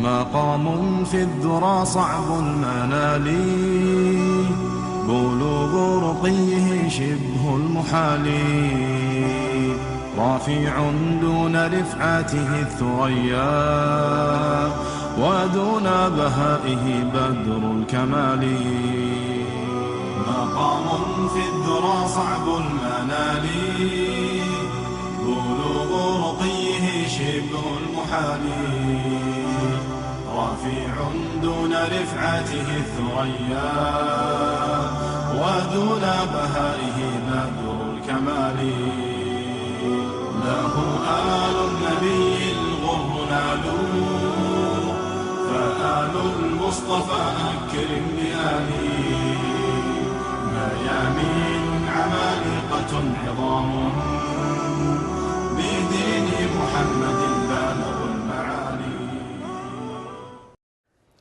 مقام في الذرى صعب المنال، بلوغ رقيه شبه المحال، رافع دون رفعته الثريا، ودون بهائه بدر الكمال. مقام في الذرى صعب المنال، بلوغ رقيه شبه المحال، رفيع دون رفعته الثريا، ودون بهائه بدر الكمال. له آل النبي الغر نالوا، فآل المصطفى أكرم بآله. ميامين عمالقة عظام، بدين محمد بالغ المعالي.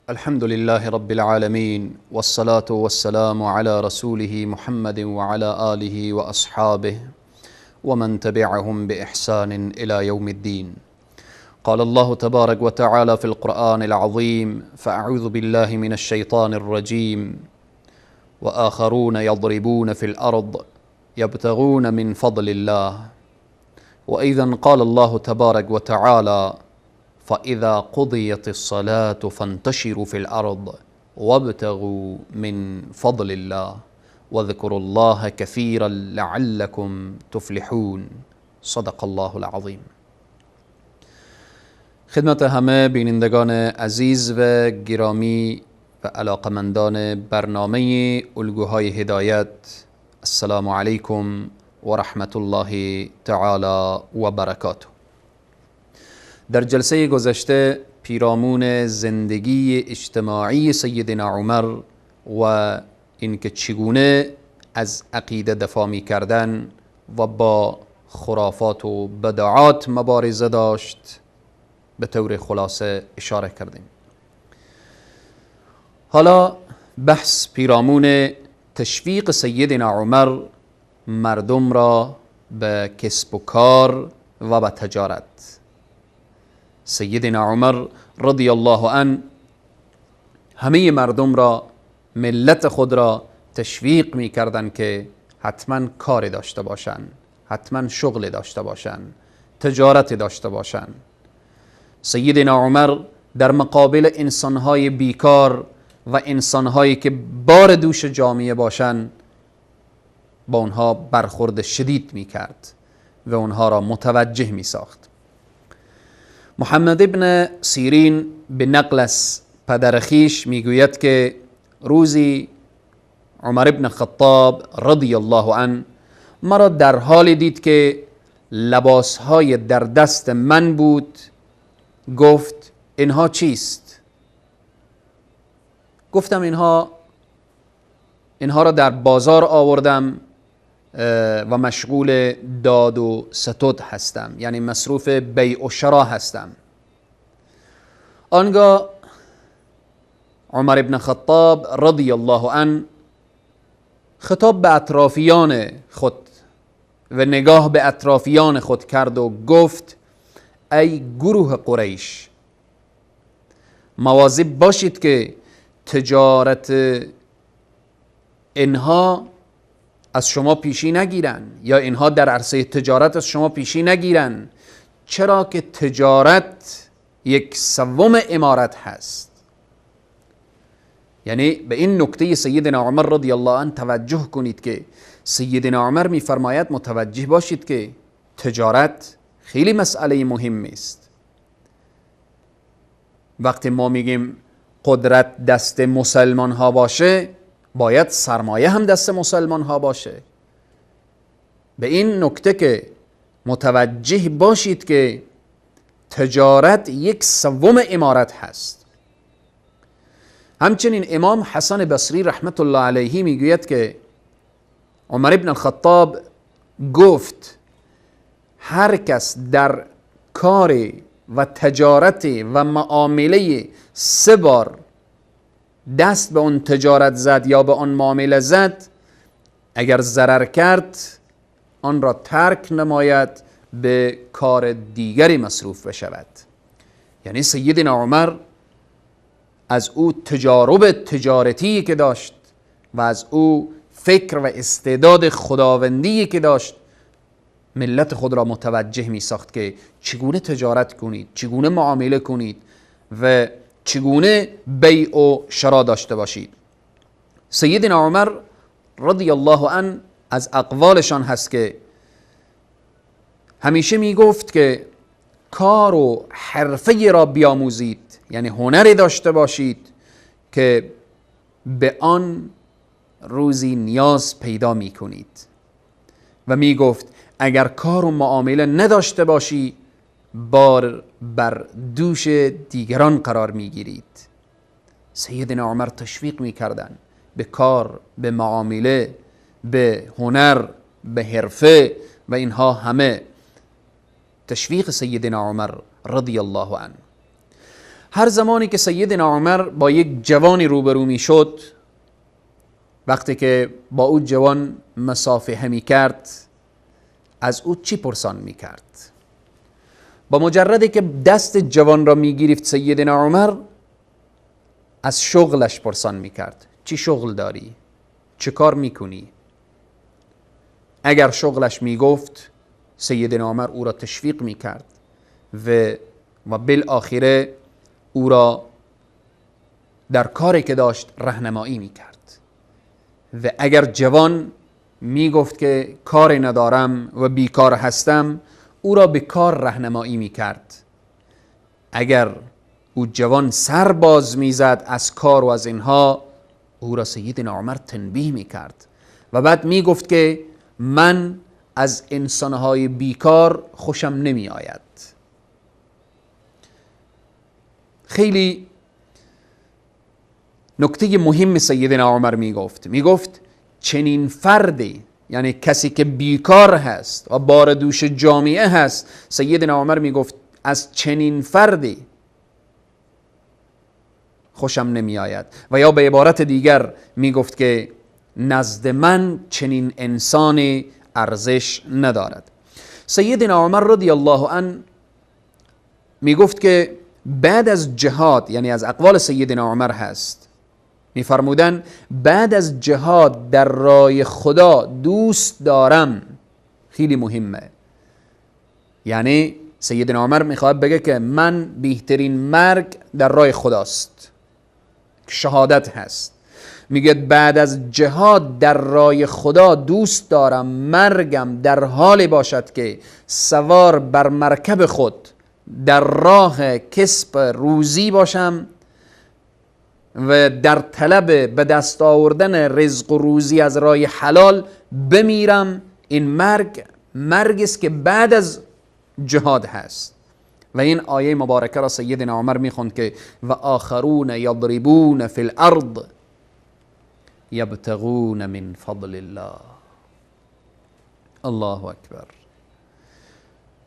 الحمد لله رب العالمين، والصلاة والسلام على رسوله محمد وعلى آله وأصحابه ومن تبعهم بإحسان إلى يوم الدين. قال الله تبارك وتعالى في القرآن العظيم: فأعوذ بالله من الشيطان الرجيم، وآخرون يضربون في الأرض يبتغون من فضل الله. وأيضا قال الله تبارك وتعالى: فإذا قضيت الصلاة فانتشروا في الأرض وابتغوا من فضل الله واذكروا الله كثيرا لعلكم تفلحون. صدق الله العظیم. خدمت همه بینندگان عزیز و گرامی و علاقمندان برنامه الگوهای هدایت، السلام علیکم و رحمت الله تعالی و برکاته. در جلسه گذشته پیرامون زندگی اجتماعی سیدنا عمر و اینکه چگونه از عقیده دفاع می کردن و با خرافات و بدعات مبارزه داشت به طور خلاصه اشاره کردیم. حالا بحث پیرامون تشویق سیدنا عمر مردم را به کسب و کار و به تجارت. سیدنا عمر رضی الله عنه همه مردم را، ملت خود را تشویق می کردن که حتما کار داشته باشند، حتما شغل داشته باشند، تجارت داشته باشند. سیدنا عمر در مقابل انسانهای بیکار و انسانهایی که بار دوش جامعه باشند با اونها برخورد شدید می کرد و اونها را متوجه می ساخت. محمد ابن سیرین به نقل از پدر خویش می گوید که روزی عمر ابن خطاب رضی الله عنه مرا در حال دید که لباسهای در دست من بود، گفت اینها چیست؟ گفتم اینها را در بازار آوردم و مشغول داد و ستد هستم، یعنی مصروف بیع و شرا هستم. آنگاه عمر ابن خطاب رضی الله عنه خطاب به اطرافیان خود و نگاه به اطرافیان خود کرد و گفت: ای گروه قریش، مواظب باشید که تجارت اینها از شما پیشی نگیرن، یا اینها در عرصه تجارت از شما پیشی نگیرن، چرا که تجارت 1/3 امارت هست. یعنی به این نکته سیدنا عمر رضی الله عنه توجه کنید که سیدنا عمر میفرماید متوجه باشید که تجارت خیلی مسئله مهم است. وقتی ما میگیم قدرت دست مسلمان ها باشه، باید سرمایه هم دست مسلمان ها باشه. به این نکته که متوجه باشید که تجارت 1/3 امارت هست. همچنین امام حسن بصری رحمت الله علیه میگوید که عمر ابن الخطاب گفت هر کس در کار و تجارت و معامله 3 بار دست به اون تجارت زد یا به اون معامله زد، اگر ضرر کرد آن را ترک نماید، به کار دیگری مصروف بشود. یعنی سیدنا عمر از او تجارب تجارتی که داشت و از او فکر و استعداد خداوندی که داشت ملت خود را متوجه می ساخت که چگونه تجارت کنید، چگونه معامله کنید و چگونه بیع و شرا داشته باشید. سیدنا عمر رضی الله عنه از اقوالشان هست که همیشه می گفت که کار و حرفه را بیاموزید، یعنی هنری داشته باشید که به آن روزی نیاز پیدا می کنید. و می گفت اگر کار و معامله نداشته باشی بار بر دوش دیگران قرار می گیرید. سیدنا عمر تشویق می کردن به کار، به معامله، به هنر، به حرفه و اینها همه تشویق سیدنا عمر رضی الله عنه. هر زمانی که سیدنا عمر با یک جوانی روبرو می شد، وقتی که با او جوان مصافحه می کرد، از او چی پرسان می کرد؟ با مجردی که دست جوان را می گرفت سیدنا عمر از شغلش پرسان می کرد. چی شغل داری؟ چه کار می کنی؟ اگر شغلش می گفت سیدنا عمر او را تشویق می کرد و بالآخره او را در کاری که داشت راهنمایی می کرد. و اگر جوان می گفت که کار ندارم و بیکار هستم، او را به کار راهنمایی می کرد. اگر او جوان سر باز می زد از کار و از اینها، او را سیدنا عمر تنبیه می کرد و بعد می گفت که من از انسانهای بیکار خوشم نمی آید. خیلی نکته مهم سیدنا عمر می گفت، می گفت چنین فردی، یعنی کسی که بیکار هست و بار دوش جامعه هست، سیدنا عمر می گفت از چنین فردی خوشم نمی آید. و یا به عبارت دیگر می گفت که نزد من چنین انسانی ارزش ندارد. سیدنا عمر رضی الله عنه می گفت که بعد از جهاد، یعنی از اقوال سیدنا عمر هست، می فرمودن بعد از جهاد در راه خدا دوست دارم. خیلی مهمه، یعنی سیدنا عمر میخواد بگه که من بهترین مرگ در راه خداست، شهادت هست. میگه بعد از جهاد در راه خدا دوست دارم مرگم در حال باشد که سوار بر مرکب خود در راه کسب روزی باشم و در طلب به دست آوردن رزق و روزی از راه حلال بمیرم. این مرگ مرگ است که بعد از جهاد هست. و این آیه مبارکه را سیدنا عمر میخوند که و آخرون یضربون فی الارض یبتغون من فضل الله. الله اکبر.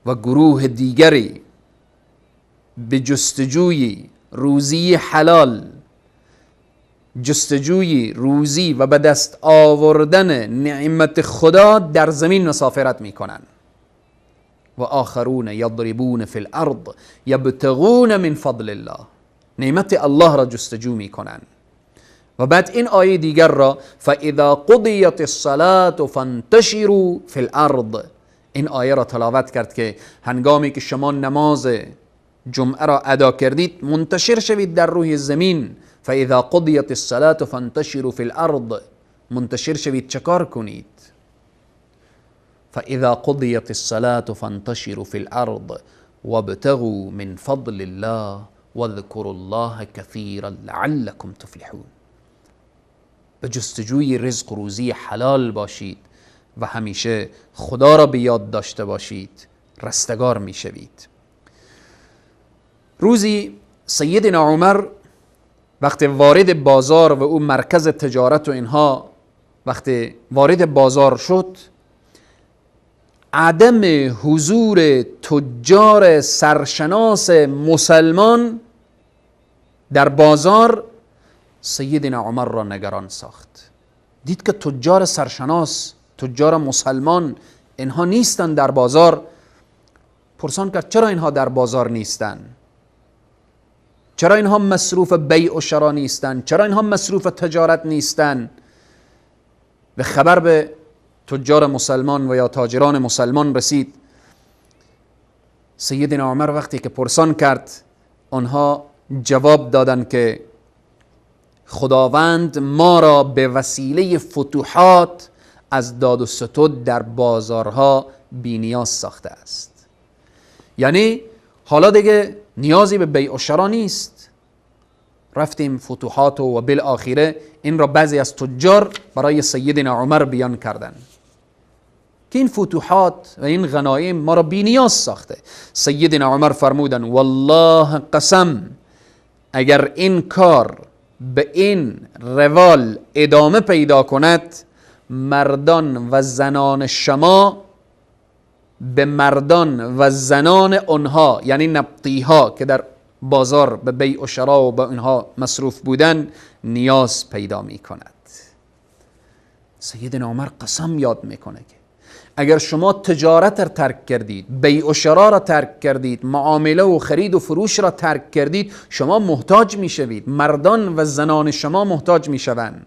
و گروه دیگری به جستجوی روزی حلال، جستجوی روزی و به دست آوردن نعمت خدا در زمین مسافرت میکنن. و آخرون یضربون فی الارض یبتغون من فضل الله، نعمت الله را جستجو میکنن. و بعد این آیه دیگر را فاذا قضیت الصلاة فانتشروا فی الارض، این آیه را تلاوت کرد که هنگامی که شما نماز جمعه را ادا کردید منتشر شوید در روی زمین. فاذا قضیت الصلاة فانتشروا فی الارض، منتشر شوید چکار کنید؟ فاذا قضیت الصلاة فانتشروا فی الارض وابتغوا من فضل الله واذكروا الله كثيرا لعلكم تفلحون. به جستجوی رزق روزی حلال باشید و همیشه خدا را به یاد داشته باشید، رستگار میشوید. روزی سیدنا عمر وقتی وارد بازار و او مرکز تجارت و اینها، وقتی وارد بازار شد، عدم حضور تجار سرشناس مسلمان در بازار سیدنا عمر را نگران ساخت. دید که تجار سرشناس، تجار مسلمان اینها نیستن در بازار. پرسان کرد چرا اینها در بازار نیستن؟ چرا اینها مصروف بیع و شرا نیستن؟ چرا اینها مصروف تجارت نیستن؟ و خبر به تجار مسلمان و یا تاجران مسلمان رسید. سیدنا عمر وقتی که پرسان کرد، آنها جواب دادن که خداوند ما را به وسیله فتوحات از داد و ستد در بازارها بینیاز ساخته است. یعنی حالا دیگه نیازی به بیع و شرا نیست، رفتیم فتوحات و بالآخره این را بعضی از تجار برای سیدنا عمر بیان کردن که این فتوحات و این غنایم ما را بینیاز ساخته. سیدنا عمر فرمودن والله قسم اگر این کار به این روال ادامه پیدا کند، مردان و زنان شما به مردان و زنان آنها، یعنی نبطیها که در بازار به بیع و شرا و به اینها مصروف بودن، نیاز پیدا می کند. سیدنا عمر قسم یاد میکنه که اگر شما تجارت را ترک کردید، بیع و شرا را ترک کردید، معامله و خرید و فروش را ترک کردید، شما محتاج میشوید، مردان و زنان شما محتاج میشوند.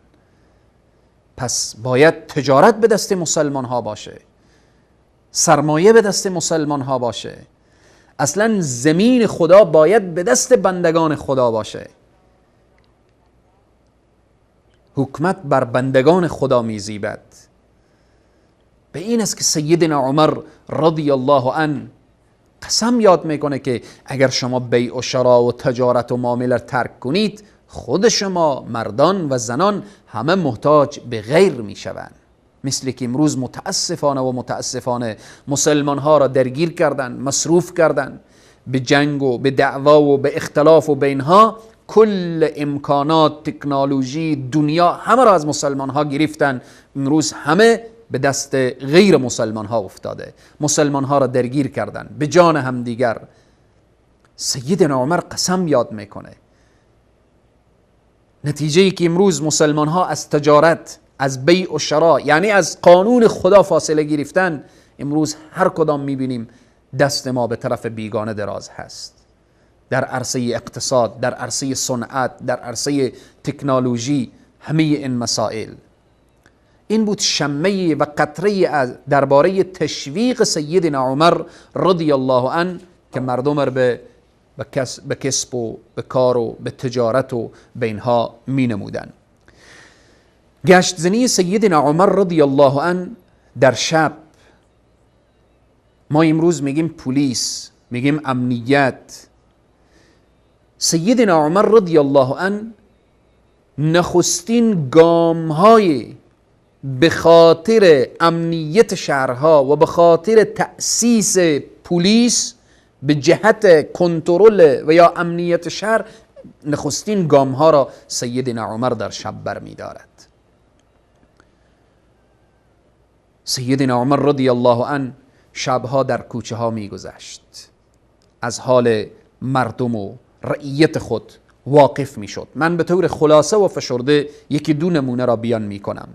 پس باید تجارت به دست مسلمان ها باشه، سرمایه به دست مسلمان ها باشه، اصلا زمین خدا باید به دست بندگان خدا باشه. حکمت بر بندگان خدا میزیبد. به این است که سیدنا عمر رضی الله عنه قسم یاد میکنه که اگر شما بیع و شرا و تجارت و معامله ترک کنید، خود شما مردان و زنان همه محتاج به غیر میشوند. مثل که امروز متاسفانه و متاسفانه مسلمان ها را درگیر کردن، مصروف کردن به جنگ و به دعوا و به اختلاف و به اینها، کل امکانات، تکنولوژی، دنیا همه را از مسلمان ها گرفتن. امروز همه به دست غیر مسلمان ها افتاده، مسلمان ها را درگیر کردن به جان همدیگر. سیدنا عمر قسم یاد میکنه. نتیجه ای که امروز مسلمان ها از تجارت، از بیع و شرا، یعنی از قانون خدا فاصله گرفتن، امروز هر کدام میبینیم دست ما به طرف بیگانه دراز هست. در عرصه اقتصاد، در عرصه صنعت، در عرصه تکنولوژی، همه این مسائل. این بود شمه و قطره درباره تشویق سیدنا عمر رضی الله عنه که مردم را به کسب و به کار و به تجارت و به اینها می نمودن. گشت زنی سیدنا عمر رضی الله عنه در شب، ما امروز میگیم پلیس، میگیم امنیت. سیدنا عمر رضی الله عنه نخستین گام های به خاطر امنیت شهرها و به خاطر تأسیس پلیس به جهت کنترل و یا امنیت شهر، نخستین گام ها را سیدنا عمر در شب برمی دارد. سیدنا عمر رضی الله عنه شبها در کوچه ها می گذشت، از حال مردم و رعیت خود واقف می شد. من به طور خلاصه و فشرده یکی دو نمونه را بیان می کنم.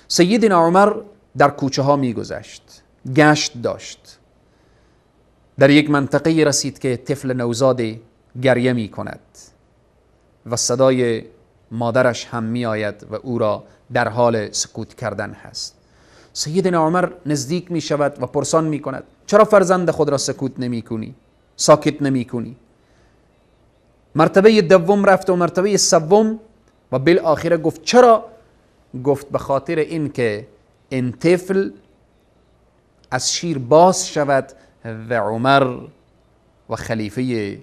سیدنا عمر در کوچه ها می گذشت، گشت داشت، در یک منطقه رسید که طفل نوزاد گریه می کند و صدای مادرش هم می آید و او را در حال سکوت کردن هست. سیدنا عمر نزدیک می شود و پرسان می کند چرا فرزند خود را سکوت نمی کنی، ساکت نمی کنی؟ مرتبه دوم رفت و مرتبه سوم و بالآخره گفت چرا؟ گفت به خاطر این که این طفل از شیر باز شود و عمر و خلیفه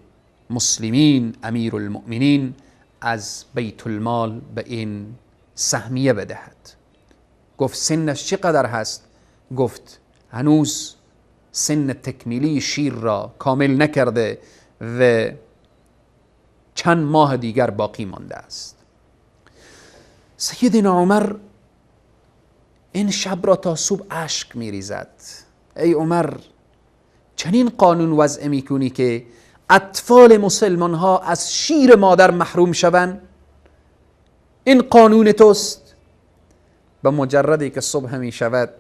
مسلمین امیر المؤمنین از بیت المال به این سهمیه بدهد. گفت سنش چقدر هست؟ گفت هنوز سن تکمیلی شیر را کامل نکرده و چند ماه دیگر باقی مانده است. سیدنا عمر این شب را تا صبح اشک میریزد. ای عمر، چنین قانون وضع میکنی که اطفال مسلمان ها از شیر مادر محروم شوند؟ این قانون توست؟ به مجردی که صبح می شود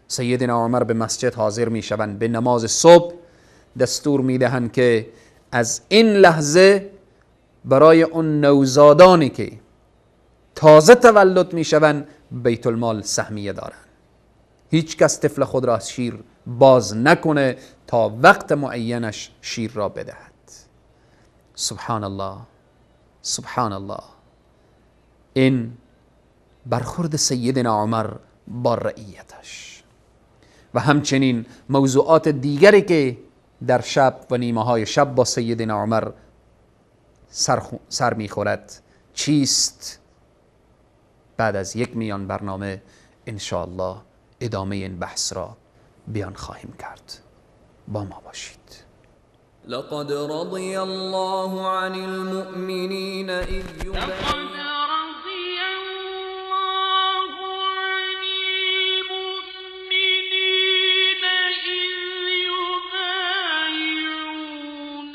سیدنا عمر به مسجد حاضر می شوند، به نماز صبح دستور می دهند که از این لحظه برای اون نوزادانی که تازه تولد میشوند بیت المال سهمیه دارند. هیچ کس طفل خود را از شیر باز نکنه تا وقت معینش شیر را بدهد. سبحان الله، سبحان الله. این برخورد سیدنا عمر با رعیتش و همچنین موضوعات دیگری که در شب و نیمه های شب با سیدنا عمر سر میخورد چیست؟ بعد از یک میان برنامه انشاءالله ادامه این بحث را بیان خواهیم کرد. با ما باشید. لقد رضی الله عن المؤمنین اذ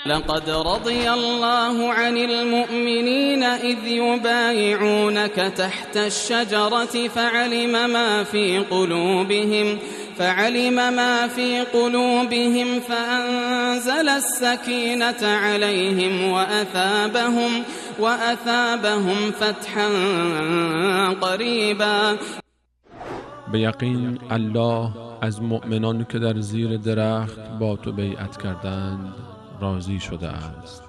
لقد رضي الله عن المؤمنين إذ يبايعونك تحت الشجرة فعلم ما في قلوبهم فأنزل السكينة عليهم وأثابهم فتحا قريبا. به یقین الله از مؤمنان که در زیر درخت با تو بیعت کردند راضی شده است.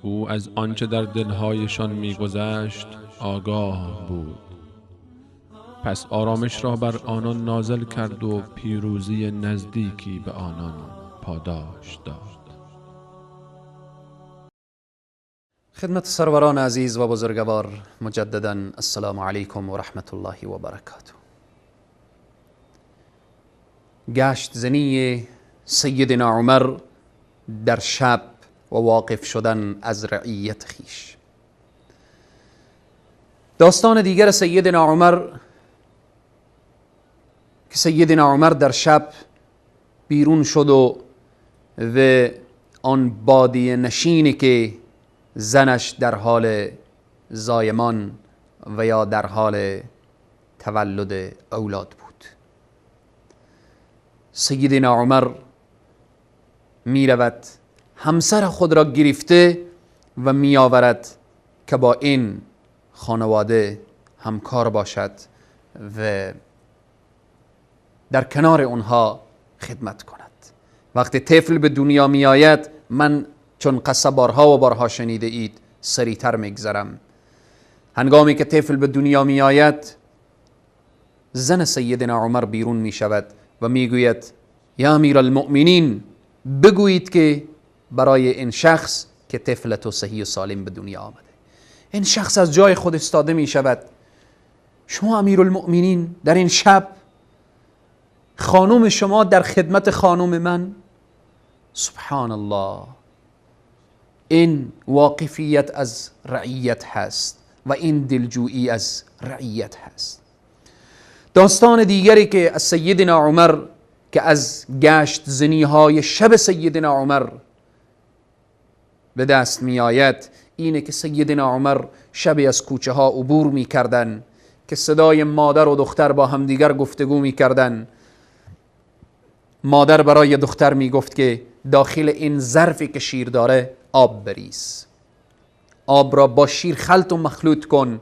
او از آنچه در دلهایشان می‌گذشت آگاه بود. پس آرامش را بر آنان نازل کرد و پیروزی نزدیکی به آنان پاداش داد. خدمت سروران عزیز و بزرگوار مجددا السلام علیکم و رحمت الله و برکاته. گشت زنی سیدنا عمر در شب و واقف شدن از رعیت خیش. داستان دیگر سیدنا عمر که سیدنا عمر در شب بیرون شد و آن بادیه نشینی که زنش در حال زایمان و یا در حال تولد اولاد بود، سیدنا عمر می رود همسر خود را گرفته و می آورد که با این خانواده همکار باشد و در کنار اونها خدمت کند. وقتی طفل به دنیا می آید، من چون قصه بارها و بارها شنیده اید سریعتر میگذرم. هنگامی که طفل به دنیا می آید، زن سیدنا عمر بیرون می شود و می گوید یا امیرالمؤمنین، بگویید که برای این شخص که طفل تو صحیح و سالم به دنیا آمده. این شخص از جای خود استاده می شود. شما امیرالمؤمنین در این شب، خانم شما در خدمت خانم من. سبحان الله. این واقفیت از رعیت هست و این دلجویی از رعیت هست. داستان دیگری که از سیدنا عمر که از گشت زنی های شب سیدنا عمر به دست می آید اینه که سیدنا عمر شبی از کوچه ها عبور می کردن که صدای مادر و دختر با همدیگر گفتگو می کردن. مادر برای دختر می گفت که داخل این ظرفی که شیر داره آب بریز، آب را با شیر خلط و مخلوط کن.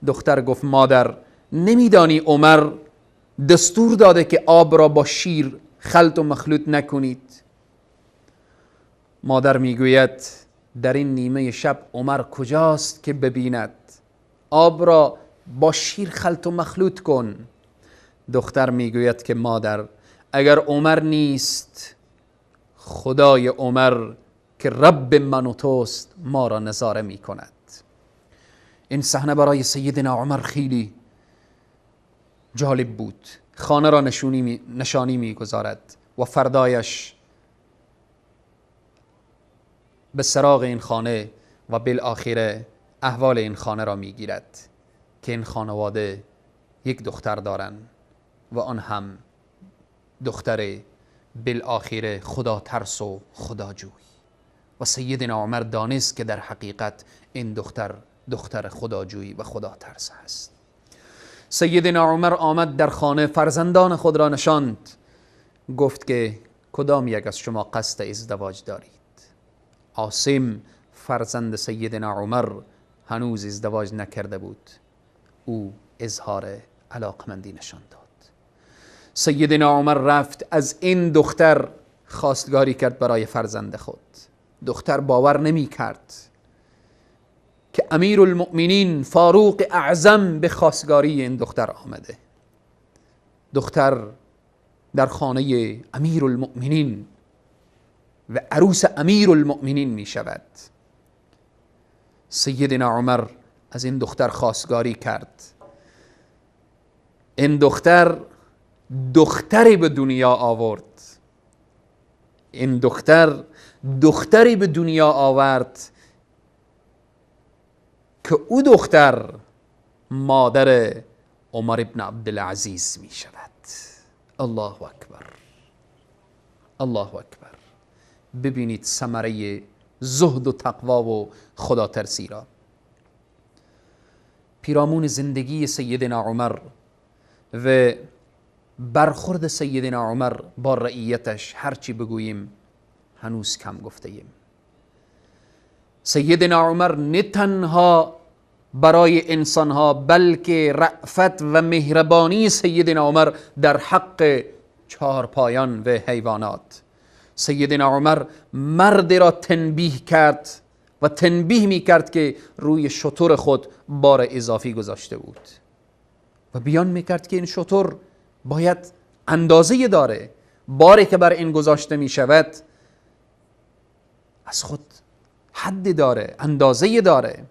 دختر گفت مادر نمیدانی عمر دستور داده که آب را با شیر خلط و مخلوط نکنید؟ مادر میگوید در این نیمه شب عمر کجاست که ببیند؟ آب را با شیر خلط و مخلوط کن. دختر میگوید که مادر اگر عمر نیست، خدای عمر که رب من و توست ما را نظاره می کند. این صحنه برای سیدنا عمر خیلی جالب بود. خانه را نشانی می گذارد و فردایش به سراغ این خانه و بالآخره احوال این خانه را می گیرد که این خانواده یک دختر دارن و آن هم دختر بالآخره خدا ترس و خداجوی. و سیدنا عمر دانست که در حقیقت این دختر دختر خداجویی و خدا ترس است. سیدنا عمر آمد در خانه، فرزندان خود را نشاند، گفت که کدام یک از شما قصد ازدواج دارید؟ عاصم فرزند سیدنا عمر هنوز ازدواج نکرده بود، او اظهار علاقمندی نشان داد. سیدنا عمر رفت از این دختر خواستگاری کرد برای فرزند خود. دختر باور نمی کرد که امیرالمؤمنین فاروق اعظم به خواستگاری این دختر آمده. دختر در خانه امیرالمؤمنین و عروس امیرالمؤمنین می شود. سیدنا عمر از این دختر خواستگاری کرد. این دختر دختری به دنیا آورد. این دختر دختری به دنیا آورد که او دختر مادر عمر ابن عبدالعزیز می شود. الله اکبر، الله اکبر. ببینید ثمره زهد و تقوا و خدا ترسی را. پیرامون زندگی سیدنا عمر و برخورد سیدنا عمر با رعیتش هرچی بگوییم هنوز کم گفته ایم. سیدنا عمر نه تنها برای انسانها بلکه رأفت و مهربانی سیدنا عمر در حق چهارپایان و حیوانات. سیدنا عمر مرد را تنبیه کرد و تنبیه می کرد که روی شتر خود بار اضافی گذاشته بود و بیان می کرد که این شتر باید اندازه داره، باری که بر این گذاشته می شود از خود حد داره، اندازه داره.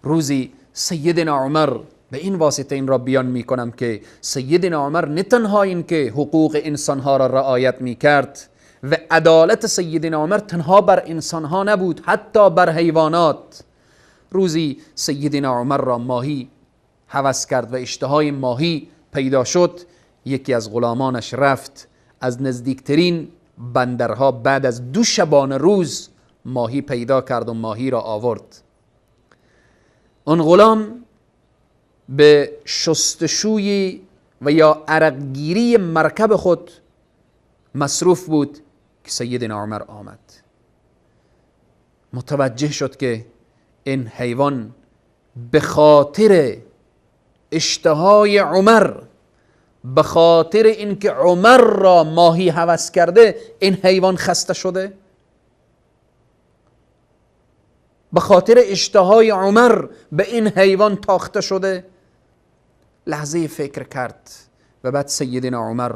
روزی سیدنا عمر، به این واسطه این را بیان می کنم که سیدنا عمر نه تنها این که حقوق انسانها را رعایت می کرد و عدالت سیدنا عمر تنها بر انسانها نبود، حتی بر حیوانات. روزی سیدنا عمر را ماهی هوس کرد و اشتهای ماهی پیدا شد. یکی از غلامانش رفت از نزدیکترین بندرها بعد از 2 شبانه روز ماهی پیدا کرد و ماهی را آورد. آن غلام به شستشوی و یا عرقگیری مرکب خود مصروف بود که سیدنا عمر آمد. متوجه شد که این حیوان به خاطر اشتهای عمر، به خاطر اینکه عمر را ماهی هوس کرده، این حیوان خسته شده. به خاطر اشتهای عمر به این حیوان تاخته شده. لحظه فکر کرد و بعد سیدنا عمر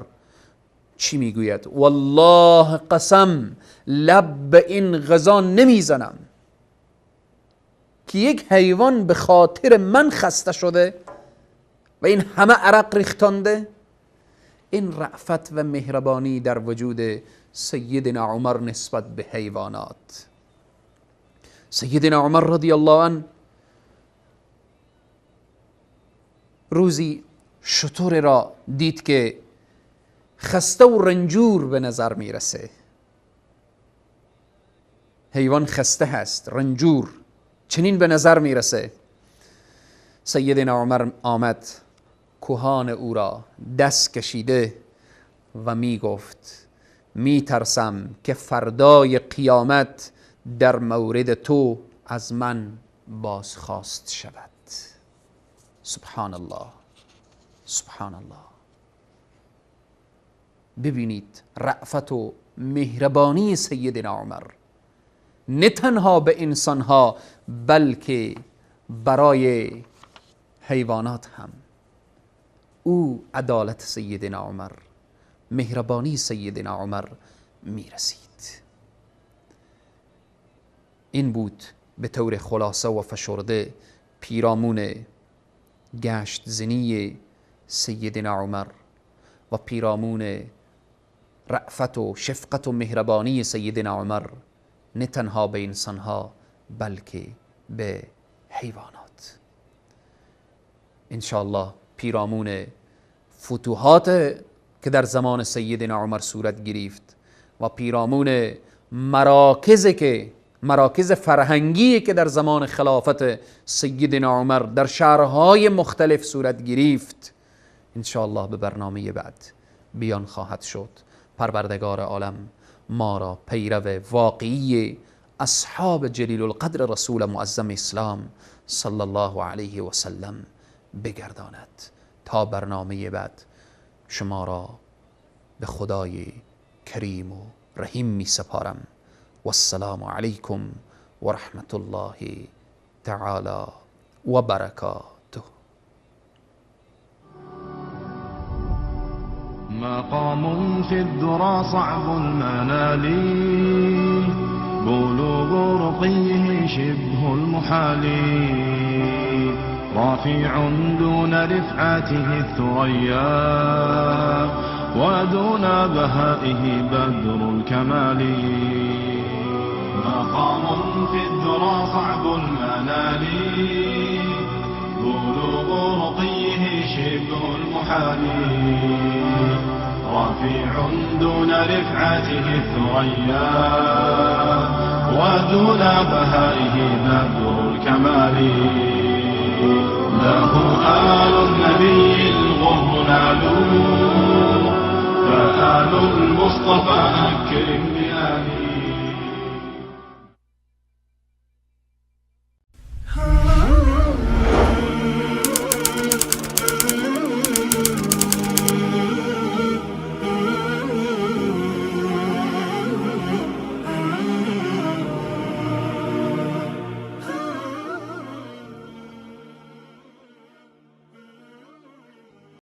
چی میگوید؟ والله قسم لب به این غذا نمیزنم که یک حیوان به خاطر من خسته شده و این همه عرق ریختانده. این رأفت و مهربانی در وجود سیدنا عمر نسبت به حیوانات. سیدنا عمر رضی الله عنه روزی شتر را دید که خسته و رنجور به نظر میرسه. حیوان خسته هست، رنجور، چنین به نظر میرسه. سیدنا عمر آمد، کوهان او را دست کشیده و میگفت میترسم که فردای قیامت در مورد تو از من بازخواست شود. سبحان الله، سبحان الله. ببینید رأفت و مهربانی سیدنا عمر نه تنها به انسانها بلکه برای حیوانات هم. او عدالت سیدنا عمر، مهربانی سیدنا عمر میرسید. این بود به طور خلاصه و فشرده پیرامون گشت زنی سیدنا عمر و پیرامون رأفت و شفقت و مهربانی سیدنا عمر نه تنها به انسانها بلکه به حیوانات. انشاءالله پیرامون فتوحات که در زمان سیدنا عمر صورت گرفت و پیرامون مراکز فرهنگی که در زمان خلافت سیدنا عمر در شهرهای مختلف صورت گرفت، انشاءالله به برنامه بعد بیان خواهد شد. پروردگار عالم ما را پیرو واقعی اصحاب جلیل القدر رسول معظم اسلام صلی الله علیه و سلم بگرداند. تا برنامه بعد شما را به خدای کریم و رحیم می سپارم. والسلام علیکم و رحمت الله تعالی و برکاته. مقام في الذرى صعب المنال، بلوغ رقيه شبه المحال، رافع دون رفعته الثريا، ودون بهائه بدر الكمال. مقام في الذرى صعب المنال، بلوغ رقيه شبه المحال، رفيع دون رفعته الثريا، ودون بهائه بدر الكمال. له آل النبي الغر نالوا، فآل المصطفى أكرم بآله.